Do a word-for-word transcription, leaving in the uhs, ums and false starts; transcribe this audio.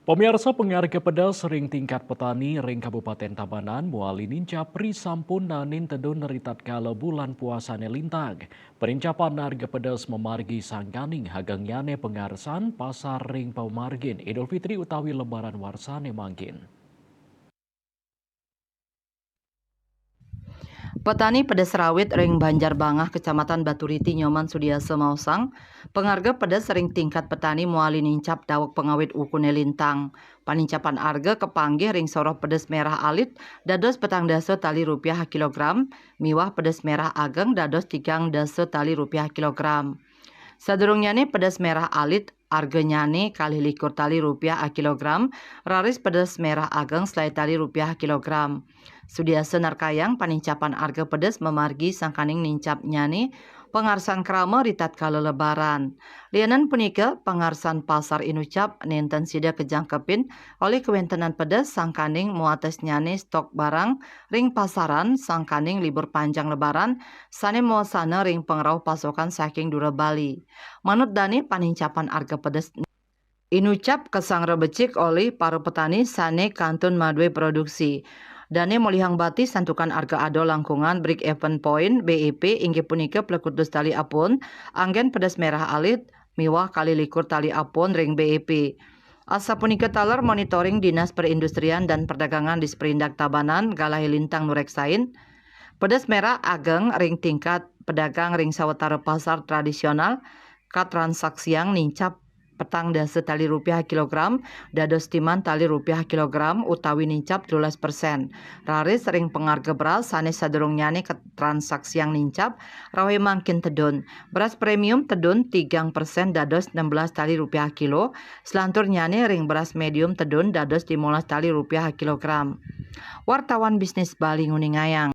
Pemirsa, pengarga pedas ring tingkat petani ring Kabupaten Tabanan muali nincap ri sampun nanin tedun ri tatkala bulan puasane lintang. Penincapan arga pedas mamargi sangkaning agengnyane pangarsan pasar ring pamargin Idul Fitri utawi Lebaran warsane mangkin. Petani pedes rawit ring Banjar Bangah, Kecamatan Baturiti, Nyoman Sudiasa maosang, pengarga pedes ring tingkat petani muali nincap daweg pangawit ukune lintang. Panincapan arga kapanggih ring soroh pedes merah alit dados petang dasa tali rupiah kilogram, miwah pedes merah ageng dados tigang dasa tali rupiah kilogram. Sadurungnyane pedes merah alit arganyane kalih likur tali rupiah a kilogram, raris pedes merah ageng selae tali rupiah a kilogram. Sudiasa narkayang panincapan arga pedes mamargi sangkaning nincapnyane pangarsan krama ritatkala Lebaran. Lianan punika, pangarsan pasar inucap nenten sida kajangkepin olih kawentenan pedes sangkaning muatesnyane stok barang ring pasaran sangkaning libur panjang Lebaran sane mawasana ring pangrauh pasokan saking dura Bali. Manut dane, panincapan arga pedes inucap kasangra becik olih para petani sane kantun madue produksi. Dane molihang bati santukan arga ada langkungan break-even point, B E P, inggih punika plekutus tali apun, anggen pedes merah alit, miwah kalih likur tali apun ring B E P. Asapunika taler monitoring Dinas Perindustrian dan Perdagangan Disperindak Tabanan, Galahe Lintang nureksain, pedes merah ageng ring tingkat pedagang ring sawatara pasar tradisional katransaksiang nincap petang dasa tali rupiah kilogram, dados timan tali rupiah kilogram utawi nincap telulas persen. Raris ring pangarga beras sane sadurungnyane katransaksiang nincap, rauhe mangkin tedun. Beras premium tedun tigang persen dados enam belas tali rupiah kilo, selanturnyane ring beras medium tedun dados limolas tali rupiah kilogram. Wartawan Bisnis Bali nguningayang.